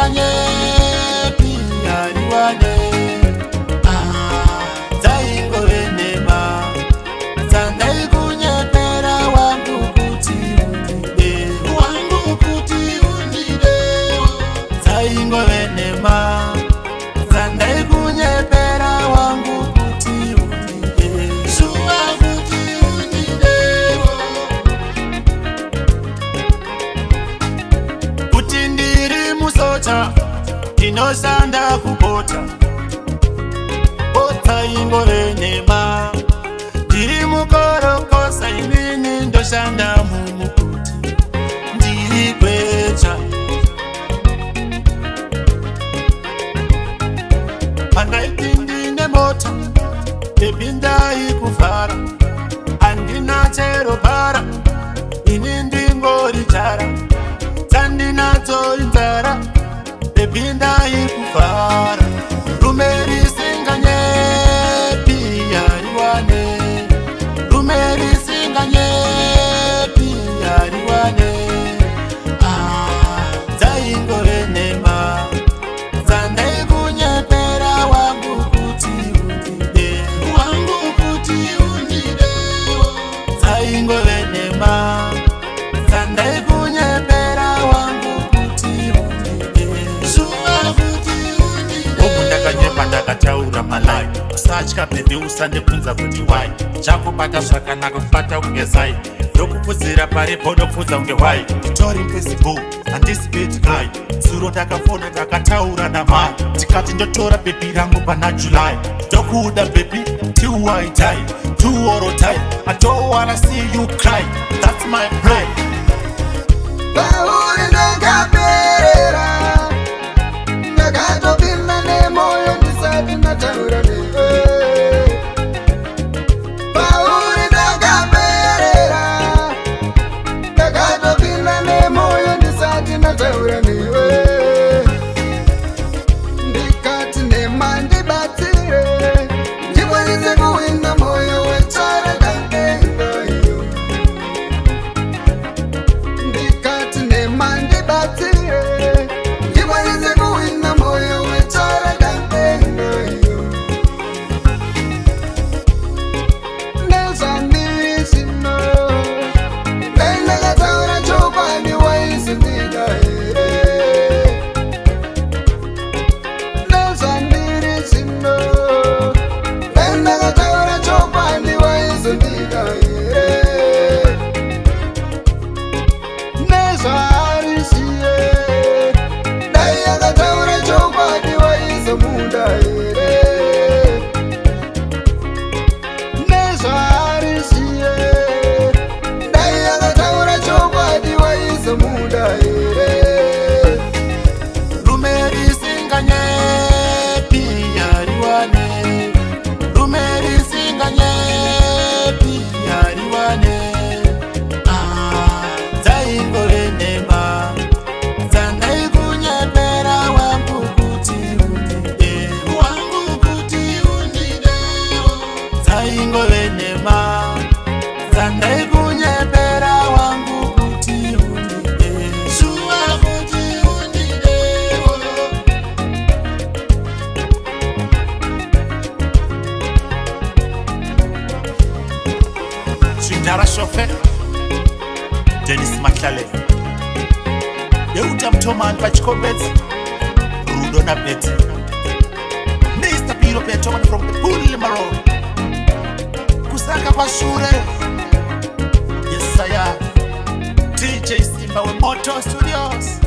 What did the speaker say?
risinganyepi hariwane. Dzaingove nhema dzandaikunyepera wangu kuti undide, wangu kuti undide. Dzaingove nhema dzandaikunyepera wangu kuti undide, shuwa kuti undide. Kuti ndiri musocha ndinoshanda kupota, bota ingove nhema. Ndiri mukorokosa inini ndoshanda mumukuti, ndiri gwecha. Pandaiti ndine mota baby ndaikuvhara, handina chero bhara ini ndingori jara. Dzandinadzo inzara baby ndaikuvhara. Rume risinganyepi hariwane, rume risinganyepi hariwane. Dzaingove nhema dzandaikunyepera wangu kuti undide, wangu kuti undide. Dzaingove nhema dzandaikunyepera wangu kuti undide, shuwa kuti undide. Hongu ndakanyepa, ndakataura malai. Usatya baby, usandibvunza kuti why. Chakubata zvakanaka, kubata kunge zai. Ndokupfudzira paripo, ndopfudza kunge wai. Nditori mfesibo, handisi bad guy. Tsuro ndakafona, ndakataura namai, tikati ndotora baby rangu pana July. Ndokuda baby till I die, do or die. I don't wanna see you cry, that's my pride. Pauri ndakaperera, ndakatopinda nemoyo ndisati ndataura newe. Pauri ndakaperera, ndakatopinda nemoyo ndisati ndataura newe. Ndikati nhema ndibatsire, ndikwanise kuwina moyo wetsvarakadenga iyo. Ndikati nhema ndibatsire, ndikwanise kuwina moyo wetsvarakadenga iyo. Nezvandiri zvino, dai ndakataura chokwadi waizondida here? Nezvandiri zvino, dai ndakataura chokwadi waizondida here? Nezvaari zviye, dai akataura chokwadi waizomuda here? Nezvaari zviye, dai akataura chokwadi waizomuda here? Rume risinganyepi hariwane, rume risinganyepi hariwane. Dzaingove nhema dzandaikunyepera wangu kuti undide, wangu kuti undide. Dzaingove nhema dzandaikunyepera wangu kuti undide, shuwa kuti undide. Chindara Shofe, Dennis Matlale, Yeuta Mtomani pachikombedzi, Rudo naBetty, Mr. Piro Petomani from the Pulimaro, Kusaka kwashure. Yesaya, DJ Simba weMoto Studios.